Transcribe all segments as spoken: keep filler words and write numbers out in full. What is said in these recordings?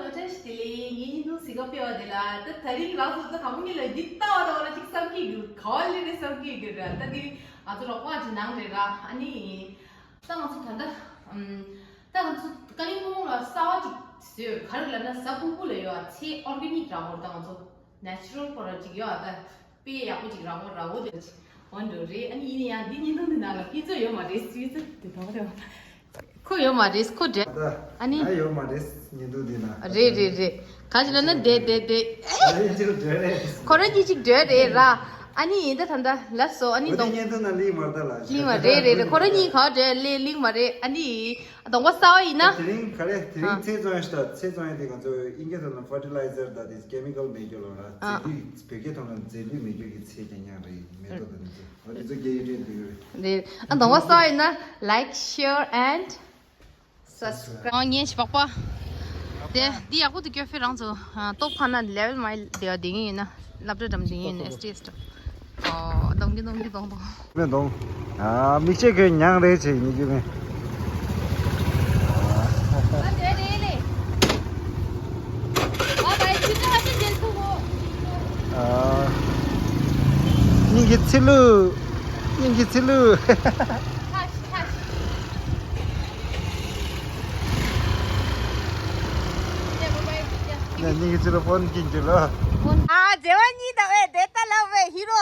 བཀྲ་ཤིས་བདེ་ལེགས། ངའི་བརྙན་ཐུང་གཟིགས་སྐབས་སྤེལ་བ་དེ་ལ་ད་ད་རིང་རང་ཚོ་ད་གང་མོ་གཉིས་ལ་འདི་ལྟ་བ་ལྟ་བ་ལ་ཅིག་བསམ་གྱི་ཡོད། ག་བ་ལེ་རེ་བསམ་གྱི་ཡོད་ར། ད་འདི་ང་ཚོ་རོགས་པ་ཅིག་ནང་རེད་ར། ཨ་ནི་ད་ང་ཚོ་ད་ལྟ་ཨམ་ད་ང་ཚོ་ཀ་ལིམ་པོང་ལ་གསར་བ་ཅིག་བཟོས། ག་རེ་ལབ་ན་གཟའ་ཕུར་བུ་ལ་ཡོད་ཚེ་ཨོར་གེ་ནིག་ར་མོར། ད་ང་ཚོ་ནེ་ཅུ་རལ་པོ་ར་ཅིག་ཡོད། ད་དཔེ་ཡག་པོ་ཅིག་ར་མོ་ར་འོ་དེ་ཅིག་འོན་འགྲོ་རེད། ཨ་ནི་ཡིན་ན་ཡང་འདི་བརྙན་ཐུང་འདི་ནང་ལ་ཕན་ཚུན་ཡོད་མ་རེད། སུས་ཚོད་དེ་དང་པོ་དེ་ཁོ་ཡོད་མ་རེད། ཁོ་འདྲ། ཨ་ནི། ཨ་ཡོད་མ་རེད། ཉིན་དུ་འདི་ན། རེད་རེད་རེད། ག་ཅི་ལབ་ན་དེ་དེ་དེ། ཨ་ཡིན་ཅིག་འདྲ་རེད། ཁོ་རང་གཉིས་ཅིག་འདྲ་རེད་ར། ཨ་ནི་ཡིན་ད་ད་ད་ལབ་སོ། ཨ་ནི་འོ་དེ་གདོང་ཉིན་དུ་ན་ལིང་མ་རེད་ད་ལ། ལིང་མ་རེད་རེད་རེད། ཁོ་རང་གཉིས་ག་འདྲ་ལེ་ལིང་མ་རེད། ཨ་ནི་གདོང་པ་གསར་བ་ཡིན་ན། དེ་རིང་ག་རེ་དེ་རིང་ཨ་ཚེས་བཙོང་ཡ་ཤི་ད། ཚེས་བཙོང་ཡ་དེ་ང་ཚོ་ཨིན་སྐད་ཐོག་ན་ཕར་ཊི་ལའི་ཛར་ད་དེ་ཀེ་མི་ཀལ་མེད་རྒྱུ་ལོ་ར། ཨ་རྫས་ལུད། བོད་སྐད་ཐོག་ན་རྫས་ལུད་མེད་རྒྱུ་གི་ཚེ་རྐྱང་རྐྱང་རེད། མེ་ཏོག་དང་ནི་ཚེ། ཨ་དེ་ཚོ་རྒྱལ་ཡུལ་ཏྲེན་འདུག་རེད། རེད། ཨ་དང་པོ་གསར་ཡིན་ན་like, share and subscribe. ཨ་ངས་ཞིག་པག་པ། དེ་འདི་ཡག་པོ་འདུག་ཀྱོ་ཕེ་རང་ཚོ། ཨ་སྟོབས་ཁ་ན་ལེ་ཝལ་མའི་དེ་བ་དེ་ངས་ཡིན་ན་སློབ་གྲྭ་འགྲམ་དེ་ངས་ཡིན་ན་ཨེ་སི་ཊི་ཨེ་སི་ཊི། ཨོ་གདོང་གི་གདོང་གི་གདོང་གདོང་། མེ་གདོང་། ཨ་མིག་ཆེ་ཁོས་མྱང་རེད་ཆེ་ཉི་ཀྱི་མེ། སྙིང་གི་ཚི་ལུ། སྙིང་གི་ཚི་ལུ། སྙིང་གི་ཚི་ལུ་ཕོན་གྱིན་གྱི་ལོ། ཨ་མཛེས་བ་གཉིས་དང་བས་དེ་ལྟ་ལབ་བས་ཧི་རོ།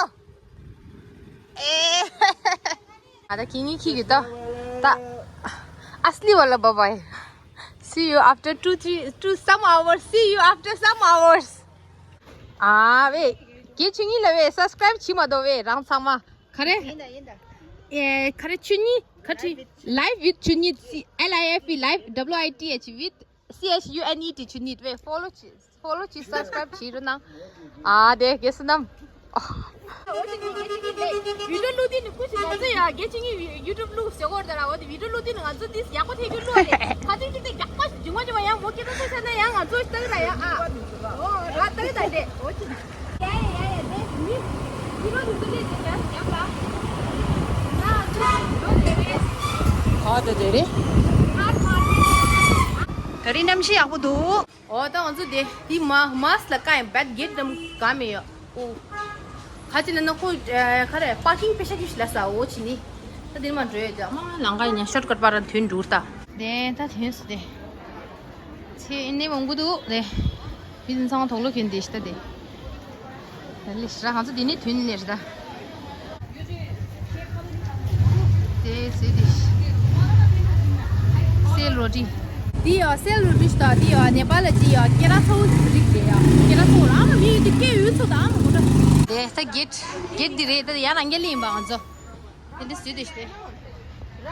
ཨེ། ཨ་ད་ཁྱེད་གཉིས་ཁྱི་གི་ད། ད། ཨ་སླི་བ་ལ་བ་བའི། See you after two, three, two, some hours. See you after some hours. ཨ་ཝེ། གལ་ཆེ་ངེས་ལ་ཝེ་སབ་སི་ཀ་རའིབ་བྱེད་མ་དོ་ཝེ་རང་ཚང་མ། ག་རེ། ཡིན་ད་ཡིན་ད། ཨེ་ག་རེ་ཆུ་གཉིས་ག་ཁྲི། Live with Chunit. L I F E, live, W I T H, with C H U N E T, Chunit. ཝེ་ཕོ་ལོ་བྱེད། ཕོ་ལོ་བྱེད། སབ་སི་ཀ་རའིབ་བྱེད་རོགས་གནང་། ཨ་དེ་གེ་སི་ནམ། ཝི་ཌི་ཡོ་བླུགས་དུས་ནི་སྐུ་ཞིག་ང་ཚོ་ཡ་རྒྱལ་ཆེན་གྱི་ཡུ་ཊུབ་བླུགས་ཟེར་གོ་རེད་ད་ར། འོ་དེ་ཝི་ཌི་ཡོ་བླུགས་དུས་ནི་ང་ཚོ་དེ་ཡག་པོ་ཐེབས་རྒྱུ་བླུགས་རེད། ཁ་ཚིག་ཅིག་དེ་ཡག་པོ་ཞིག་འབྱུང་བ་འབྱུང་བ་ཡང་མོ་སྐད་ཆ་ཚོ་ཤར་ན་ཡང་ང་ཚོ་ལྟ་གི་ལ་ཡ། ཨ་འོ་ར་ལྟ་གི་ད་དེ་འོ་ཅི། ཡ་ཡ་ཡ་དེ་མི་ཕྱི་ལོགས་ནས་ཚུར་སླེབས་ཏེ་ཡང་ཡང་ལ་ང་ཚོ་ཡོད་རེད། ཁ་དེ་དེ་རེད། ད་རིང་གནམ་གཤིས་ཡག་པོ་འདུག་འོ་ད་ང་ཚོ་དེ་དེ་མ་མཱས་ལ་ཀ་ཡང་བད་གེ་ཊི་འགྲམ་ག་མེད་ཡོད། ཨོ། ག་ཅི་ལ་ན་ཁོ་ཨ་ག་རེ་པར་ཀིང་པེ་ཤ་ཀི་ཤི་ལ་ས་འོ་ཅི་ནི། ད་དེ་མ་འགྲོ་ཡོད་ད། མ་ལང་ཀ་ཡིན་ན་ཤོར་ཀཊ་པར་ཐོན་འགྲོ་ད། དེ་ད་ཐོན་སོ་དེ། ཚེ་ཨིན་ནི་མང་པོ་འདུག་དེ། མི་ཚང་མ་དོག་ལོ་ཁྱོན་དེ་ཤི་ད་དེ། ལེ་ཤི་ར་ང་ཚོ་དེ་ནས་ཐོན་ནས་རེད་ད། དེ་ཟེར་དེ། སེལ་རོ་ཏི། འདི་ཡ་སེལ་རོ་ཏི་ཤི་ད། འདི་ཡ་ནེ་པ་ལ་འདི་ཡ་སྐེ་རགས་ཚ་བོ་རིགས་རེད་ཡ། སྐེ་རགས་ཚ་བོ་ར་ཨ་མ་མི་ཡོད་དེ་སྐེ་ཡོད་ཚོ་ད་ཨ་མ་མོ་ད། དེ་ད་གེ་ཊི་གེ་ཊི་འདི་རེད་ད། ཡ་རང་རྒྱལ་ལ་ཡིན་པ་ང་ཚོ། དེ་འདི་ཟེར་དེ་ཤི་དེ།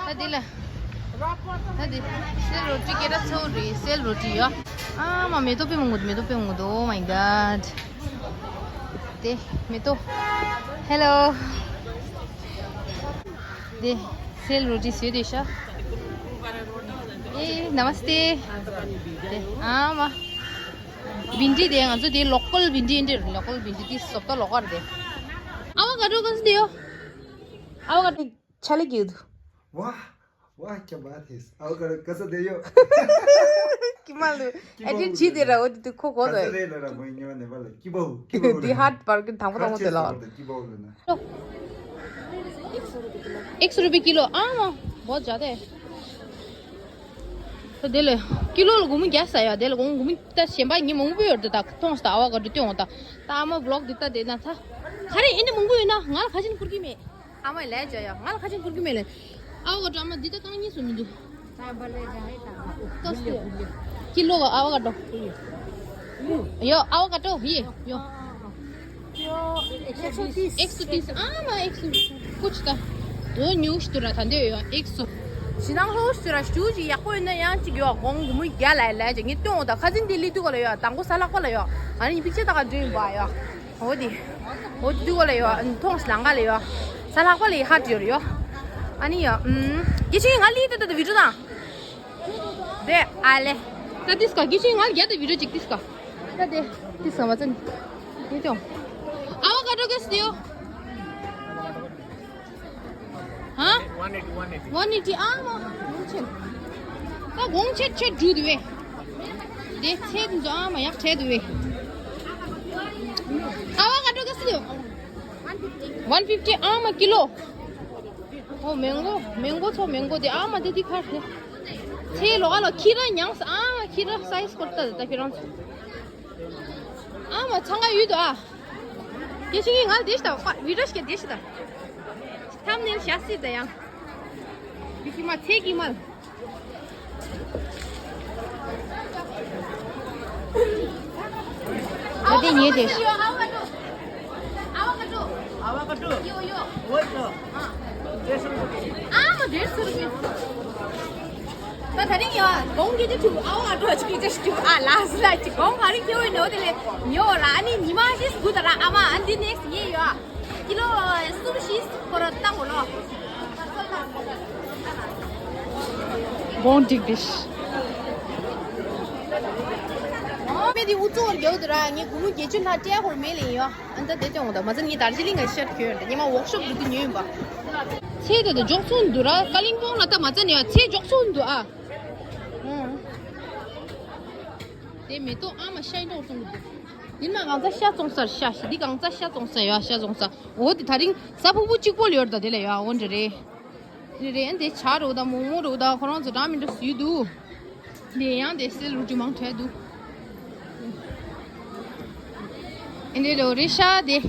ད་འདི་ལ། ད་འདི། སེལ་རོ་ཏི་སྐད་གྲགས་ཚ་བོ་རེད། སེལ་རོ་ཏི་ཡ། ཨ་མ་མེ་ཏོག་དཔེ་མང་པོ་འདུག་མེ་ཏོག་དཔེ་མང་པོ་འདུག Oh my god. དེ་མེ་ཏོག Hello. དེ་སེལ་རོ་ཏི་ཟེར་དེ་ཤ། ཨེ་ནམ་སྟེ། དེ་ཨ་མ། བིན་ཌི་དེ་ང་ཚོ་དེ་ལོ་ཀལ་བིན་ཌི་ཨིན་དེ། ལོ་ཀལ་བིན་ཌི་དེ་སོབ་ཏོ་ལོ་ཀལ་དེ། ཨ་བ་ག་ཌོ་ག་ཚོད་དེ་ཡོད། ཨ་བ་ག་ཌོ་ཆ་ལེ་གི་འདུག་ཝ། ཝ་ཁྱབ་པ་ཐེས། ཨའོ་ག་རེ་ག་ས་དེ་ཡོད། ཀི་མ་ལུ། ཨེ་ཌིཊ་བྱེད་དེ་ར་འོ་དེ་དུ་ཁོ་གོ་ག་ས་རེད་ལ་ར་མོ་ཉོ་ནེ་པ་ལ་ཀི་བའུ་ཀི་བའུ་དེ་ཧར་པར་གི་དང་པོ་དང་པོ་དེ་ལ། ཀི་བའུ་ལ་ན། एक सौ रुपये किलो। ཨ་མ། बहुत ज़्यादा है। ད་དེ་ལ་ཀི་ལོ་ལ་སྒོར་མོ་བརྒྱ་ས་ཡ། དེ་ལ་སྒོར་མོ་སྒོར་མོ་ད་གཞན་པ་ཉི་མ་མང་པོ་ཡོད་དེ་ད་མཐོང་ས་ད་ཨ་བ་ག་ཌོ་སྟོན་འོང་ད། ད་ཨ་མ་བི་ལོག་འདི་ལྟ་དེ་ན་ད། ག་རེ་ཨེ་ནི་མང་པོ་ཡོད་ན་ང་ལ་ཁ་ཆེན་ཁུར་གི་མེད། ཨ་མ་ལས་བྱ་ཡ། ང་ལ་ཁ་ཆེན་ཁུར་གི་མེད་ལེ། ཨ་བ་ག་ཌོ་ཨ་མ་འདི་ད་རྐང་གཉིས་སུ་མི་འདུག་ཏོག་སི་ཏོག་སི། ཀི་ལོ་ག་ཨ་བ་ག་ཌོ། ཡོ་ཨ་བ་ག་ཌོ་ཡེ་ཡོ། एक सौ तीस। ཨ་མ་एक सौ कुछ ད། འོ་ཉུང་ཤི་ཏུ་ར་ད་འདོད་ཡོ་एक सौ། ཞི་ནང་ལྷོ་ཤི་ཏུ་ར་ཞུ་ཅི་ཡག་པོ་ཡོད་ན་ཡང་ཅིག་ཡོ་གོང་གི་མུ་རྒྱ་ལ་ལ་ཅིག་ངས་སྟོན་འོ་ད་ཁ་ཚིན་དེ་ལི་ཏུ་གོ་ལ་ཡོ་དང་གོ་ས་ལྷག་པ་ལ་ཡོ། ཨ་ནི་པིག་ཅར་ད་ག་འདྲེན་པ་ཡོ། འོ་དེ། འོ་དེ་དུས་གོ་ལ་ཡོ། མཐོང་ལང་ག་ལ་ཡོ། ས་ལྷག་པ་ལ་ཡི་ཧ་ཏི་ཡོ་ར་ཡོ། ཨ་ནི་ཡོ། ཨུམ། ཡེ་ཆིང་ང་ལི་ཏི་ཏི་ཏི་བི་ཏུ་དང་། དེ་ཨ་ལེ། ད་ཏིས་ཀ་གི་ཆིང་ང་ལི་རྒྱ་ཏི་བི་ཏུ་ཅིག་ཏིས་ཀ་ད་དེ་ཏིས་ཀ་མ་ཙན། ཡེ་ཅོང་། ཨ་བ་ག་ཌོ་ག་སི་ཡོ། ཧ། ཝན་ཨེ་ཊི་ཝན་ཨེ་ཊི། ཨ་མ། གོང་ཆེན། ད་གོང་ཆེན་ཆེ་འགྲུ་དུ་བས། དེ་ཚད་འཛོམས་མ་ཡག་ཚད་དུ་བས། ཨ་བ་ག་འགྲོ་ག་སི་དེ། ཝན་ཕིབ་ཊི་ཨ་མ་ཀི་ལོ། ཨོ་མེང་གོ་མེང་གོ་ཚོ་མེང་གོ་དེ་ཨ་མ་དེ་དེ་ཁར་དེ། ཚད་ལོ་ཨ་ལོ་ཁྱི་ར་ཉངས་ཨ་མ་ཁྱི་ར་སའི་ཛི་སྐོར་ཏ་ད་ཁྱི་རང་ཚོ། ཨ་མ་ཚང་ག་ཡོད་དོ་ཨ། དེ་ཤི་ངི་ང་དེ་ཤི་ད་བི་ཌི་ཡོ་ཤི་ག་དེ་ཤི་ད། ཐམ་ནེལ་ཤ་སི་ད་ཡང་། དེ་ཤི་མ་ཚད་ཀྱི་མ། ད་དེ་ཉེ་དེ། ཨ་བ་ཀ་ཏོ། ཨ་བ་ཀ་ཏོ། ཡོ་ཡོ། ཨོ་ཡོ། ཨ་མ་དེར་སུ་རེད། ད་ད་རིང་ཡོ་གོང་གི་དེ་ཐུག་ཨ་བ་ཀ་ཏོ་ཅིག་གི་ཅིག་ཨ་ལ་སི་ལ་ཅིག་གོང་ག་རེ་ཁྱེར་ཡོད་ནོ་དེ་ལས་ཉོ་ར་ཨ་ནི་ཉི་མ་ཤིས་དགུ་ད་ར་ཨ་མ་ཨ་འདི་ནེག་སི་ཡེ་ཡོ། ཀི་ལོ་གསུམ་བཞི་སྐོར་བཏང་གོ་ལོ། བོང་འགྲིག་འདི། མེ་དེ་འུ་ཚོར་རྒྱག་དུ་ར་ངས་གུ་མུ་བརྒྱད་ཅུ་ལྷག་སྤྲད་ཧོར་མེད་ལེ་ཡོ། ཨ་ད་དེ་ཅོང་ད་མ་ཚད་ངས་དར་ཇི་ལིང་ག་ཤར་གྱོན་ད་ཉི་མ་ཝོག་ཤོབ་འགྲོ་དུས་ཉོས་ཡིན་པ། ཚེ་དེ་དུ་འཇོག་ཚོང་འདུ་ར་ཀ་ལིང་པོང་ལ་ད་མ་ཚད་ནས་ཡོ་ཚེ་འཇོག་ཚོང་འདུ་ཨ། དེ་མེ་ཏོག་ཨ་མ་ཤ་ཡིན་འགྲོ་ཚོང་གི་འདུ། ཡིན་ན་གང་ཚ་ཤ་བཙོང་སར་ཤ་ཤི་འདི་གང་ཚ་ཤ་བཙོང་ས་ཡ་ཤ་བཙོང་ས། འོ་དེ་ད་རིང་ས་ཕུག་པོ་གཅིག་པོ་ལ་ཡོད་ད་དེ་ལ་ཡ་འོ་འདྲ་རེད། རེད་རེད་འདི་ཆ་རུ་ད་མོག་མོག་རུ་ད་ཁོ་རང་ཚོ་འདྲ་མི་འདྲ་སུས་འདུག་འདི་ཡང་དེ་སེལ་རུ་ཅུ་མང་ཁྲལ་འདུག་ཨེ་འདྲ་ལོ་རེ་ཤ་དེ།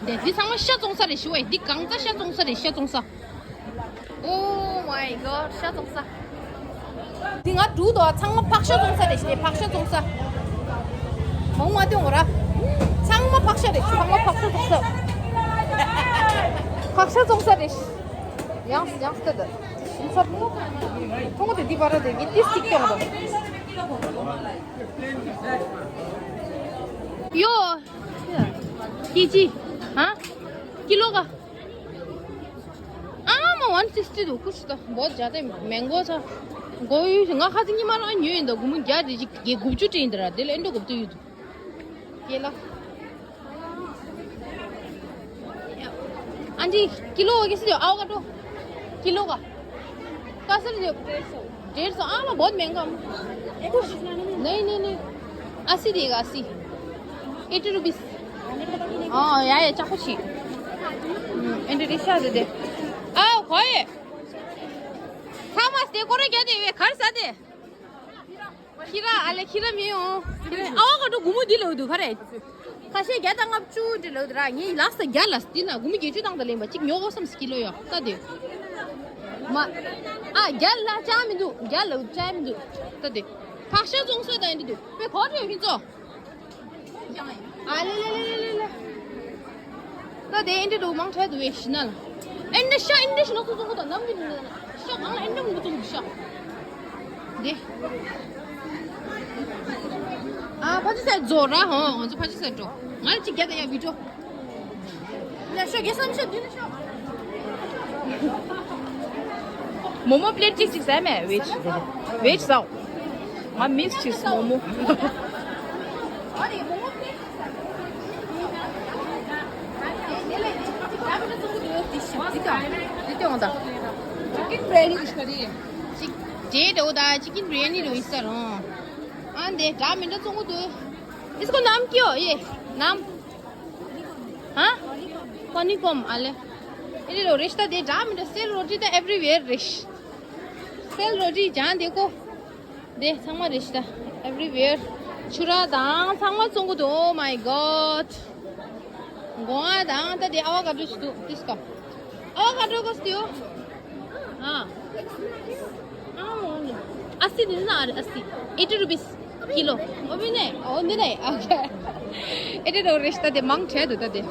དེ་འདི་ཚང་མ་ཤ་བཙོང་ས་རེད་ཞུ་བས་འདི་གང་ཚ་ཤ་བཙོང་ས་རེད་ཤ་བཙོང་ས། Oh my god ཤ་བཙོང་ས། འདི་ང་འདུག་དོ་ཚང་མ་ཕག་ཤ་བཙོང་ས་རེད་ཤི་ཕག་ཤ་བཙོང་ས། མང་མ་སྟོན་གོ་ར། ཚང་མ་ཕག་ཤ་རེད་ཤི་ཚང་མ་ཕག་ཤ་བཙོང་ས། ཕག་ཤ་བཙོང་ས་རེད་ཤི། ཡང་ཡང་སྟེ་ད། ཚོང་ས། ཐོང་དེ་འདི་བར་དེ་ངས་ཏིས་ཏིག་སྟོན་གོ། ཡོ། ཀི་ཅི། ཧ། ཀི་ལོ་ག་ཨ་མ་ཝན་སིག་སི་ཊི་འདུག་ཁུ་སི་ད་བོད་བྱ་དེ་མེང་གོ་ཚ། གོ་ཡུལ་ང་ཁ་ཚི་ཉི་མ་རང་ཉོས་ཡིན་ད་དགུ་མོ་བརྒྱ་རེ་ཅིག་གེ་དགུ་བཅུ་སྤྲད་ཡིན་ད་ར་དེ་ལ་ཨེ་འགྲོ་དགོས་བཏུ་ཡོད་དུ། ཡེ་ལ། ཨ་འདི་ཀི་ལོ་ག་གེ་སི་དེ་ཨའོ་ག་ཏོ། ཀི་ལོ་ག་ཀ་སར་དེ། डेढ़ सौ ཨ་མ་བོད་མེང་གོ། ཁུ་སི། नहीं नहीं नहीं। अस्सी देगा अस्सी। Eighty rupees. हाँ यार ये चाकू छी। एंड रिक्शा दे दे। आओ खोए। थामस दे कोरे क्या दे वे खर सा दे। ཁྱི་ར་ཨ་ལེ་ཁྱི་ར་མི་ཡོང་། ཁྱི་ར་ཨ་བ་ཀ་ཏོ་དགུ་མོ་འདི་ལོ་འདུག་ག་རེ། ཁ་ཤས་བརྒྱ་དང་ལྔ་བཅུ་འདྲ་ལོ་འདུག་ར་ངས་ལགས་སོ་བརྒྱ་ལ་འདི་ན་དགུ་མོ་བརྒྱད་ཅུ་དང་ད་ལེན་པ་གཅིག་ཉོ་གོ་བསམ་སི་ཀི་ལོ་ཡོ་ལྟ་དེ། མ། ཨ་བརྒྱ་ལ་ཅག་མི་འདུག་བརྒྱ་ལ་ཅག་མི་འདུག་ལྟ་དེ། ཕག་ཤ་བཙོང་ས་དང་འདི་འདུག་པའི་གོ་ཏོ་ཡོད་ཁྱི་ཚོ། ཨ་ལེ་ལེ་ལེ་ལེ་ལེ། ད་དེ་ཨེ་འདྲ་འདུག་མང་ཆེ་འདུག་བས་ཤི་ན་ལ། ཨེ་འདྲ་ཤ་ཨེ་འདྲ་ཤི་ན་ཚོ་ཚོ་ཁོ་ད་ནམ་གི་ནི་ཤ་གང་ལ་ཨེ་འདྲ་མུ་ཚོ་གི་ཤ། དེ། ཨ་ཕ་ཅི་སའི་རྫོགས་ར་ཧོ་ང་ཚོ་ཕ་ཅི་སའི་འགྲོ། ང་ལ་ཅིག་རྒྱ་ད་ཡ་བི་ཏོ། ལ་ཤ་གེ་སམ་ཤ་དུ་ན་ཤ། མོ་མོ་པི་ལེ་ཊི་གཅིག་གཅིག་ཟ་མེད་བེ་ཇི་བེ་ཇི་ཟའོ། ང་མིས་བྱེད་སོང་མོ་མོ། चिकन बिरयानी। चिकन बिरयानी लो इस तरह। आंदे जा मिनट चोंगो दो। इसको नाम क्या हो ये? नाम? हाँ? कोनिकम आले। ये लो रिश्ता दे जा मिनट सेल रोटी तो एवरीवेयर रिश। सेल रोटी जान देखो। དེ་ཚང་མ་རེད་ཤི་ད། Everywhere ཆུ་ར་དང་ཚང་མ་བཙོང་གི་འདུག Oh my god. གོང་ཨ་དང་ད་དེ་ཨ་བ་ག་ཏོ་ཞིག་འདུག་དེ་སྐབས་ཨ་བ་ག་ཏོ་གོ་སྟེ་ཡོ། ཨ། ཨ་སི་དེ་ན་ཨ་སི། eighty rupees ཁི་ལོ། ཨོ་བི་ནེ་ཨོ་འདི་ནེ་ཨ་ཨེ་ཏེ་རོ་རེ་ཤི་ད་དེ་མང་ཆེ་འདུག་ད་དེ།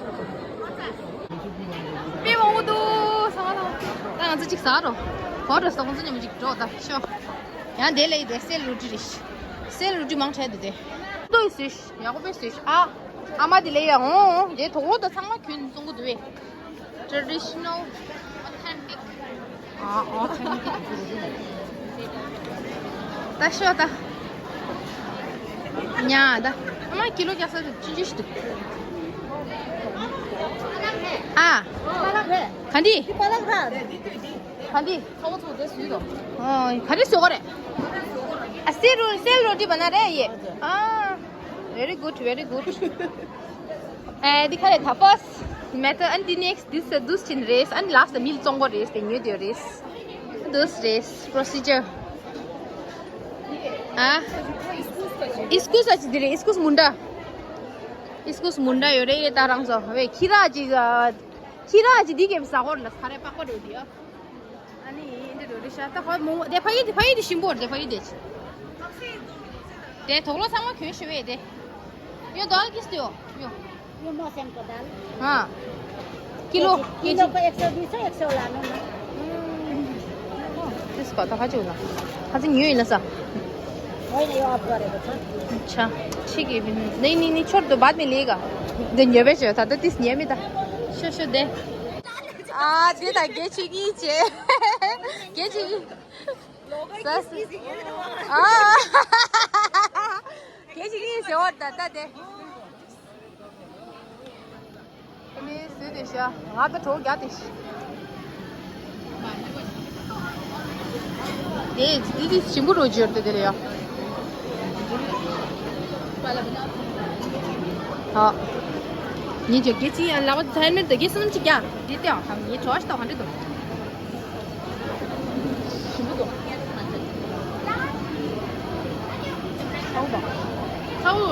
པེ་མང་པོ་འདུག་ས་ང་ད་ང་ཚོ་གཅིག་ཟ་རོ། གོ་རོ་ས་ང་ཚོ་མཉམ་གཅིག་འགྲོ་ད་ཤོ། ཡང་དེ་ལས་དེ་སེལ་རོ་ཏི་རེད། སེལ་རོ་ཏི་མང་ཆེ་འདུག་དེ། ཏོ་ཡི་སུས་ཡག་པོ་པས་སུས་ཨ། ཨ་མ་དེ་ལས་ཡ་འོང་འོང་དེ་དོག་རོ་ད་ཚང་མ་ཁྱོད་ནི་བཙོང་གི་འདུག་བས། Traditional authentic. ཨ་authentic. ད་ཤོ་ད། ཉ་ད། ཨ་མ་ཀི་ལོ་བརྒྱ་ས་དེ་ཅི་ཅི་ཞིག་འདུག་ཨ། ག་འདི། ག་འདི། ཚོགས་ཚོགས་དེ་སུས་དོ། ཨོ་ག་རེ་བཟོ་གི་རེད། ཨ་སེལ་རོ་སེལ་རོ་ཊི་བ་ན་རེད་ཡེ། ཨ། Very good, very good. ཨེ་འདི་ག་རེ་ད་first matter and the next this this chin race and last meal ཙོང་གོ་རེས་དེ་ཉོས་དེ་རེས། This race procedure. ཨ། ཨིས་ཀུས་ཨ་ཅི་འདི་རེད། ཨིས་ཀུས་མུན་ད། ཨིས་ཀུས་མུན་ད་ཡོད་རེད་ད་རང་ཚོ། ཝེ་ཁྱི་ར་ཅི་ཁྱི་ར་ཅི་འདི་གེམ་ཟ་གོ་ལ་ཁ་རེ་པག་པ་རེད་འདི་ཡ། ཨ་ནི་འདི་རོ་རི་ཤ་ད་ཧོ་མོ་དེ་ཕ་ཡི་དེ་ཕ་ཡི་དེ་ཞིམ་པོ་རེད། དེ་ཕ་ཡི་དེ་ཆི། དེ་དོག་ལོ་ཚང་མ་གྱོན་ཞུ་བས་དེ། ཡོ་དལ་གིས་ཏེ་ཡོ་ཡོ། ये मौसम का दाल। हाँ। Kilo kilo. को एक सौ बीस है, एक सौ लाने में। त्यसको त खाँचो होला। खाँचो नि होइन सा। होइन, यो अफ गरेको छ। अच्छा। ठीक है। नहीं नहीं नहीं, छोड़ दो, बाद में लेगा। दे न्यू बेचो था तो तीस न्यू में था। Show show they. ཨ་དེ་ད་རྒྱལ་ཆེ་གི་ཆེ། རྒྱལ་ཆེ་གི། ས་ས། ཨ། རྒྱལ་ཆེ་གི་ཟེར་བ་ད་ད་དེ། ཨ་ནི་ཟེར་དེ་ཤ། ང་ད་གྲོགས་རྒྱག་དེ་ཤ། དེ་དེ་དེ་ཞིམ་པོ་རོ་འབྱོར་དེ་དེ་ལ་ཡ། ཨ། ཉིན་ཅིག་གི་ཅི་ཡང་ལག་པ་ཐལ་མེད་དུ་གི་སུམ་ཅིག་ཀྱང་འདི་ཏེ་ཨ་ཁམ་ངའི་གྲོགས་ཤིག་དང་ག་འདྲ་འདུག་ཞིམ་པོ་འདུག་ཨའུ་ད། ཨའུ།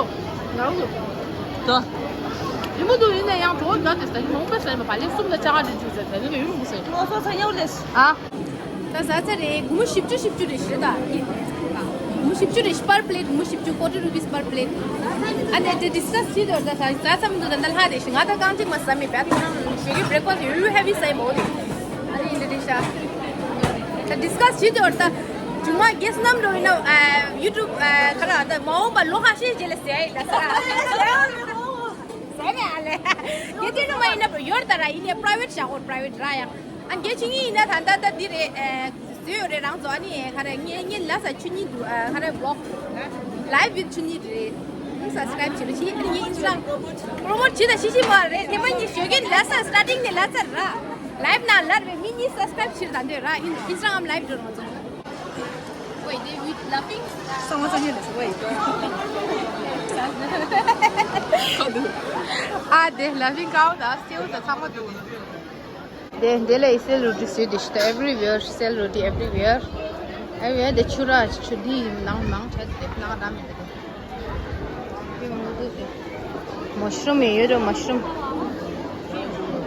ཨའུ། ད། ཞིམ་པོ་འདུག་ཡིན་ན་ཡང་གྲོགས་འདྲ་དེ་ཟ་གི་མང་པོ་ཟ་ཡིན་པ་བ་ལན་གསུམ་དང་ཆ་ག་འདྲ་འཇུ་ཟ་དེ་ནི་ཡུན་རིང་པོ་ཟ་ཡིན། ང་ཚོ་ས་ཉལ་ལས། ཨ། ད་ཟ་ཚར་རེད། སྒོར་མོ་བཞི་བཅུ་བཞི་བཅུ་རེད་ཤི་ད། སྒོར་མོ་བཞི་བཅུ་རེད་ཤི། per plate སྒོར་མོ་བཞི་བཅུ། forty rupees per plate. ཨ་ནི་དེ་discuss བྱེད་དོ་ད་ཟ་ཟ་ཚམ་འདུག་ད་ད་ལྷ་རེད་ཤི། ང་ད་རྐང་གཅིག་མ་ཟ་མི་བས་ད་ཁང་ཞེ་གི་breakfast ཡོད་heavy ཟ་ཡི་མོ་རེད། ཨ་ནི་འདི་རེད་ཤ། ད་discuss བྱེད་དོ་ད། ཇུ་མ་རྒྱལ་སྣམ་འགྲོ་ཡིན་ན་YouTube ག་ར་ད་མ་འོངས་པ་ལོ་ཁ་ཤས་རྗེས་ལ་ཟེར་ཡ་ཡིན་ད་ཟ། ཟ་རེད་ཨ་ལེ། དེ་དེ་ནི་མ་ཡིན་ན་ཡོད་ད་ར་ཡིན་ཡ་private བྱ་གོ private ར་ཡ། ཨ་རྒྱལ་ཆེ་གི་ཡིན་ན་ད་ལྟ་ད་འདི་རེད། ཨ་བཟོས་ཡོད་རེད་རང་ཚོ། ཨ་ནི་ག་རེ་ངས་ངས་ལ་ས་ཆུ་གཉིས་འདུག་ཨ་ག་རེ་vlog live with ཆུ་གཉིས་རེད། ཨ་subscribe བྱེད་རོགས་བྱེད། ཨ་ནི་ངས་Instagram་promote བྱེད་ད་ཤི་ཤི་མ་རེད། དེ་མ་ངས་ཞོ་གིན་ལ་ས་starting ནས་ལ་ས་ར་live ན་ལར་བས་མི་གཉིས་subscribe་བྱེད་ད་འདོད་ར། Instagram live འགྲོ་རང་ཚོ། Wait, they with laughing? Someone sent you this. Wait. ཨ་དེ་laughing cow ད་སེའུ་ད་ཚང་མ་འདུག་དེ་འདི་ལ་སེལ་རོ་ཊི་ཟེར་དེ་ཤི་ད། everywhere sell roti everywhere. Everywhere དེ་ཆུ་ར་ཆུ་འདི་ནང་ནང་བྱས་དེ་ནང་ར་མེད་དེ། mushroom ཡོད་རེད། mushroom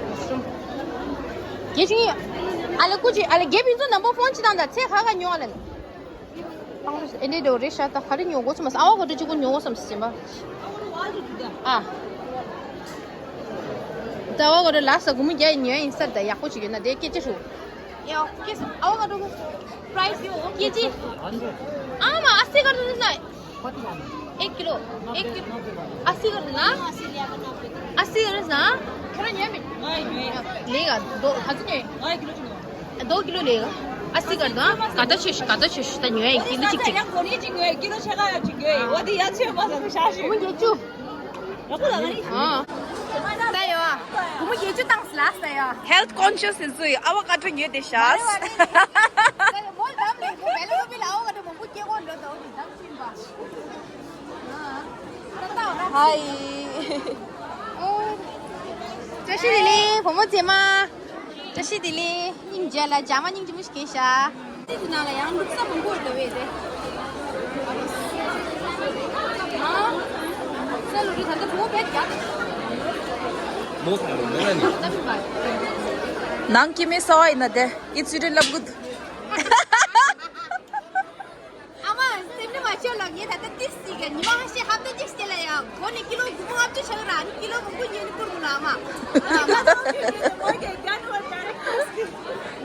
mushroom རྒྱལ་ཆེ་གི་ཨ་ལེ་ཀུ་ཅི་ཨ་ལེ་རྒྱལ་ཕུན་ཚོགས་ནམ་པོ་ཕོན་ཅི་དང་ད་ཚེ་ཁ་ཁ་ཉོ་ཨ་ལེ། ཨེ་འདྲེ་འདྲ་རེད་ཤ། ད་ག་རེ་ཉོ་དགོས་སམ། ཨ་བ་ག་ཏྲ་གཅིག་པོ་ཉོ་དགོས་སམ་ཟེར་བ། ཨ། ད་ཨ་བ་ག་ཏྲ་ལ་ས་སྒོར་མོ་བརྒྱ་ཡི་ཉོ་ཡ་ཡིན་ས་རེད། ད་ཡག་པོ་ཅིག་ཡོད་ན་དེ་སྐད་ཆ་ཧྲུ། ཡ་སྐད་ས་ཨ་བ་ག་ཏྲ་གི་price ཡོ་ཀེ་ཇི། ཨ་མ་ཨ་སི་ག་ཏྲ་ན། एक किलो। एक किलो अस्सी कर देना। अस्सी कर देना। थोड़ा नहीं है। लेगा दो, खाते नहीं। दो किलो लेगा। अस्सी कर दो। हाँ। काटा छुश, काटा छुश, तो नहीं है, एक किलो चिक चिक। वो ये चू। हाँ। तायो। वो ये चू तंग स्लास तायो। Health conscious is avocado ये देशास। बोल दम नहीं, पहले वो भी लाओ, तो वो क्या बोल रहा था, वो भी दम चिंबा। Hi. བཀྲ་ཤིས་བདེ་ལེགས་བུ་མོ་མཛེས་མ། བཀྲ་ཤིས་བདེ་ལེགས། སྙིང་རྗེ་ལ་རྒྱ་མ་སྙིང་རྗེ་མོ་ཞིག་གིས་ཤ། དེ་ནང་ལ་ཡང་ལུག་ས་མང་པོ་འདུག་བས་དེ། ཨ། ས་ལུག་རི་ད་ལྟ་བུ་བས་རྒྱ། ནང་སྐྱེ་མེད་ས་བ་ཡིན་ན་དེ། It's really love good. ཨ་མ། སེམས་ནི་མ་ཆོད་ལ། ངས་ད་ལྟ་ཏིས་ཅིག་གི་ཉི་མ་ཁ་ཤས་ཧབ་ཏ་ཅིག་སྐྱེལ་ལ་ཡ། གོ་ནས་ཀི་ལོ་དགུ་པོ་ལྔ་བཅུ་ཆགས་ར། ནི་ཀི་ལོ་དགུ་པོ་ཉོས་ནི་བསྐུར་འདུག་ལ་ཨ་མ།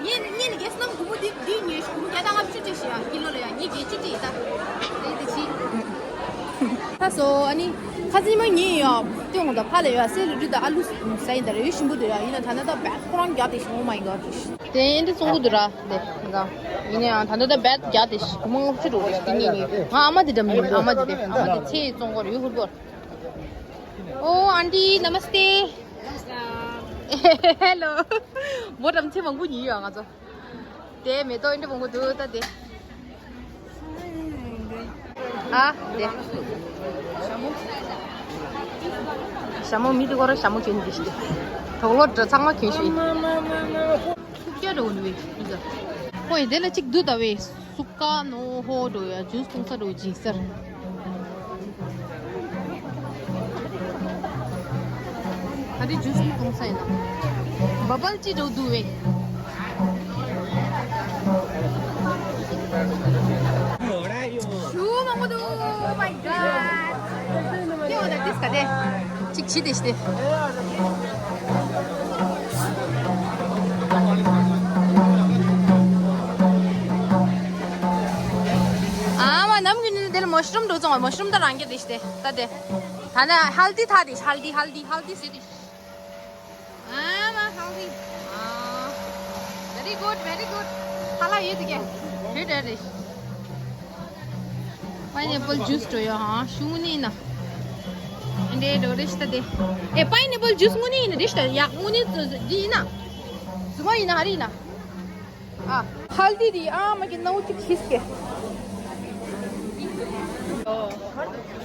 ངས་ནི་ངས་ནི་གེ་སི་ནམ་དགུ་པོ་འདི་འདི་ཉོས་ཤི། དགུ་པོ་བརྒྱ་དང་ལྔ་བཅུ་སྤྲད་ཤི་ཡ་ཀི་ལོ་ལ་ཡ། ངས་བརྒྱད་ཅུ་སྤྲད་ཡི་ད། དེ་དེ་ཅི། ད་སོ་ཨ་ནི་ཁ་སང་ཉི་མ་ངས་ཡ་སྟོན་འོང་ད་ཕ་ལ་ཡ་སེ་ལུ་རི་ད་ཨ་ལུ་ཟ་ཡིན་ད་རེ་ཞིམ་པོ་འདུག་ཡ། ཡིན་ན་ད་ན་ད་བད་ཁོ་རང་རྒྱག་དེ་ཤི། Oh my God. དེ་འདི་བཙོང་གི་འདུག་ར། དེ་འདྲ། ཡིན་ནའང་ད་ལྟ་ད་བད་རྒྱག་དེ་ཤི། གོ་མ་ལྔ་བཅུ་འགྲོ་རེད་དེ་ངེད་གཉིས། ང་ཨ་མ་དེ་འདྲ་མི་འདུག་ཨ་མ་དེ་དེ་ཨ་མ་དེ་ཚེ་བཙོང་གོ་རེ་ཡུ་ཧུར་པོར། Oh aunty, namaste. Hello. མོ་འགྲམ་ཚེ་མང་པོ་ཉིད་ཡོད་ང་ཚོ། དེ་མེ་ཏོག་འདི་འདྲ་མང་པོ་འདུག་ད་དེ། ཨ་དེ། ཞྭ་མོ། ཞྭ་མོ་མི་དེ་ཁོ་ར་ཞྭ་མོ་གྱོན་དེ་ཤི། དོག་ལོ་འདྲ་ཚང་མ་གྱོན་ཤི། ཐུག་རྒྱ་འགྲོ་ནི་བས་འདུག་ད། ཧོ་ཡི་དེ་ལ་གཅིག་འདུག་ད་བས། སུ་ཀ་ནོ་ཧོ་འགྲོ་ཡ་ཇུས་འཐུང་ས་འགྲོ་ཇི་སར། ད་དེ་ཇུས་འཐུང་ས་ཡིན་ན། བ་བལ་ཅི་འགྲོ་འདུག་བས། ཞུ་མང་པོ་འདུག Oh my god. ཡོ་ད་དིས་ག་དེ། གཅིག་བྱི་དེ་ཤི་དེ། ཨ་མ་ནམ་གི་ནི་དེ་ལ་མོ་ཤ་རུམ་འགྲོ་ཙང་མོ་ཤ་རུམ་ད་རང་གི་དེ་ཤི་དེ་ད་དེ། ད་ན་ཧལ་དི་ཐ་དེ་ཧལ་དི་ཧལ་དི་ཧལ་དི་ཟེར་དེ། ཨ་མ་ཧལ་དི། ཨ། Very good, very good. ཧ་ལ་ཡོད་དེ་གེ། རེད་རེད་རེད། Pineapple juice འགྲོ་ཡོད་ཧ་ཤུ་ནི་ན། འདྲེ་འགྲོ་རེ་ཤི་ད་དེ། ཨེ་pineapple juice དངོས་གནས་ཡིན་ན་རེ་ཤི་ད་ཡག་དངོས་གནས་འདི་ཡིན་ན། རྫུན་མ་ཡིན་ན་ཧ་རི་ཡིན་ན། ཨ། ཧལ་དི་དེ་ཨ་མ་གི་ནའུ་ཅིག་ཤིས་ཀྱི།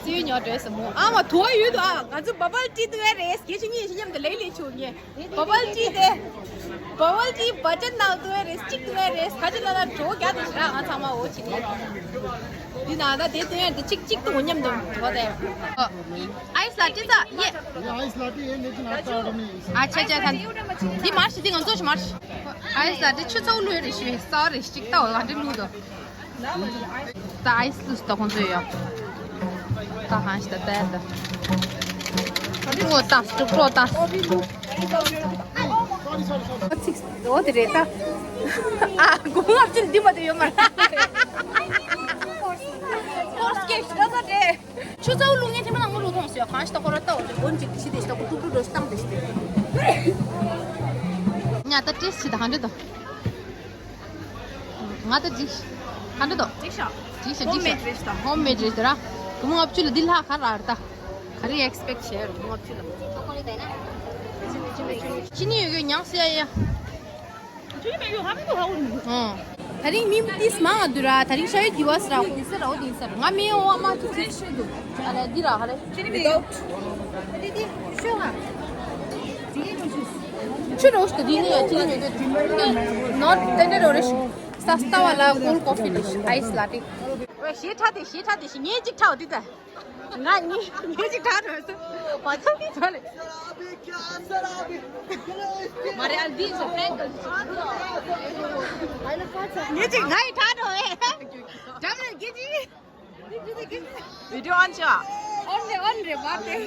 སུའི་ཉོ་འདྲེ་སི་མོ་ཨ་མ་དུ་བ་ཡོད་དུ་ཨ་ང་ཚོ་བ་བལ་ཏི་དུ་བའི་རེས་སྐྱེ་ཆུ་གཉིས་ཤི་མཉམ་དུ་ལེགས་ལེགས་ཆུ་ངེ། བ་བལ་ཏི་དེ། བ་བལ་ཏི་བ་ཅན་ནང་དུ་བའི་རེས་གཅིག་དུ་བའི་རེས་ཁ་ཅི་ན་ན་གྲོ་རྒྱ་དུ་ཞི་ར་ང་ཚང་མ་འོ་ཆི་ནི། འདི་ན་ན་དེ་དུ་བའི་དེ་གཅིག་གཅིག་ཏུ་མཉམ་དུ་གྲོ་དེ། ཨའི་སི་ལ་ཏི་ཙ་ཡེ། ཨའི་སི་ལ་ཏི་ཡེ་ནི་ཅི་ང་ཙ་ར་མི། ཨ་ཆ་ཆ་ཐན། འདི་མར་ཤི་འདི་ང་ཚོ་ཞི་མར་ཤི། ཨའི་སི་ལ་ཏི་ཆུ་ཚ་བོ་བླུགས་རེ་ཤི་བའི་ས་རེ་གཅིག་ཏ་འོ་ང་འདི་བླུགས་དོ། ད་ཨའི་སི་ལུས་ད་ཁོང་ཚོས་ཡོད། ད་ཧང་ཞིག་ད་ད་ད། ཀྲུག་ཀྲོ་ད་ཀྲུག་ཀྲོ་ད། ཨོ་དེ་རེད་ད། ཨ་གོང་ལབ་ཅིན་འདི་མ་དེ་ཡོད་མ་རེད། ཀོར་སི་ཀེ་ཤི་ད་ད་རེད། ཆུ་ཚ་བོ་བླུགས་ངས་ཐེངས་མ་ནང་མ་བླུགས་ཐོངས་སོ་ཡ་གང་ཞིག་ད་ཁོ་ར་ལྟ་འོ་དེ་འོན་ཅིག་ཕྱི་དེ་ཞིག་ད་ཁོ་ཀྲུག་ཀྲུག་འགྲོ་ཞིག་བཏང་དེ་ཞིག་དེ། ཉ་ད་ཏྲེས་ཞིག་ད་ཧང་འདྲེ་ད། ང་ད་འགྲིག་ཧ་འདྲ་དོ། འགྲིག་ཤག་འགྲིག་ཤག་ཧོམ་མེད་འགྲིག་ཤག་རེད་ཤག་ད། ཧོམ་མེད་རེད་ཤག་ཧོམ་མེད་རེད་ཤག་ར། དགུ་མོ་ལྔ་བཅུ་ལ་འདི་ལྷག་ག་ར་རེད་ད། ག་རེ་ཨེག་སི་པེག་བྱས་རེད་དགུ་མོ་ལྔ་བཅུ་ལ། ཅི་ནི་ཡོད་ཡོད་མྱངས་སེ་ཡ་ཡ། ཅི་ནི་མེད་ཡོད་ཧ་མི་གོ་ཧ་འོ་ནི། ཨོ། ད་རིང་མི་ཏིས་མང་ང་འདུག་ར། ད་རིང་ཤ་ཡོད་དི་བ་སི་ར་འོ་དི་སི་ར་འོ་དི་སི་ར། ང་མེད་འོ་ཨ་མ་ཅི་ཅི་ཤོད་འདུག་ཨ་ར་འདི་ར་ཧ་རེ། ཅི་ནི་མེད་ཡོད། འདི་འདི་ཤོད་ང་། ཆུ་རོ་ཞིག་འདི་ནི་ཡ་ཅི་ནི་མེད་པས། ནོར་ཏན་ཏན་རོ་རེ་ཞིག་ས་སྟ་བ་ལ་ཀོལ་ཀོ་ཕི་ནི་ཞིག་ཨའི་སི་ལ་ཏི། ཝེ་ཞེ་ཁྲ་དེ་ཞེ་ཁྲ་དེ་ཞིག་ངས་ཅིག་ཁྲའོ་དི་ད། ང་ངས་ངས་ཅིག་ཁྲ་རོ་སུ། བ་ཚང་གི་ཚོ་ལེ། མ་རེད་ཨ་འདི་ཚོ་ཧྲེང་གི། ངས་ཅིག་ང་ཡི་ཁྲ་རོ་ཨེ། འགྲམ་ལ་གི་ཅི། Video on cha? On re, on re, baat hai.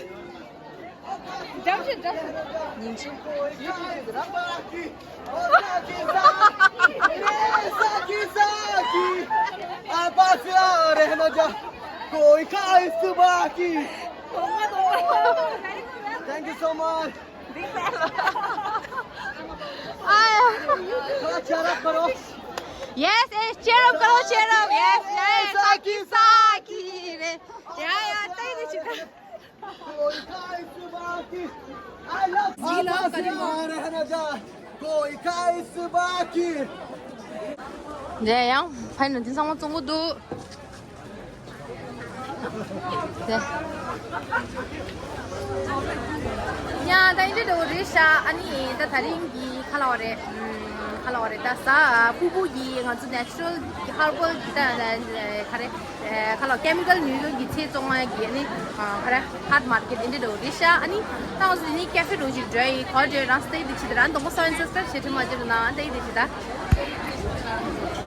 Jab se, jab se. Nin chi. Saki, saki, aap aas rehna ja, koi khahish baki. Thank you so much. Big fan. थोड़ा cheer up करो। Yes, yes, cheer up करो, cheer up. Yes, yes. साकी, साकी रे। या, या, तै नहीं चिता। कोई खाइश बाकी। I love जी, love करें। रहना जा। कोई खाइश बाकी। ཡང་ཕན་ནི་དེང་སང་མ་བཙོང་གི་འདུག་དེ། ཡང་ད་ཨིན་དྲ་འདྲ་བོ་རེད་ཤག་ཨ་ནི་ད་དེ་རིང་གི་ཁ་ལག་རེད། ཁ་ལག་རེད་ད་ཟ་ཕུ་བུ་གི་ང་ཚོ་ནེ་ཅུ་རལ་གི་ཧར་བལ་གི་ད་ག་རེ་ཁ་ལག་ཀེ་མི་ཀལ་ཉུང་ཉུང་གི་ཚལ་བཙོང་ཡ་གི་ཨ་ནི་ག་རེ་ཧར་མར་ཀེ་ཊི་ཨིན་དྲ་འདྲ་བོ་རེད་ཤག་ཨ་ནི་ད་ང་ཚོ་དེ་ནི་ཀེ་ཧྥེ་འདྲ་བོ་ཞིག་འགྲོ་ཡི་ག་རེ་འདྲ་རང་སྟེ་དེ་ཅི་ད་རང་དང་པོ་སབ་སི་ཀ་རའིབ་བྱེད་ཐུབ་མ་བྱེད་རུ་ན་ཨ་ནི་ད་ཨི་དེ་ཅི་ད།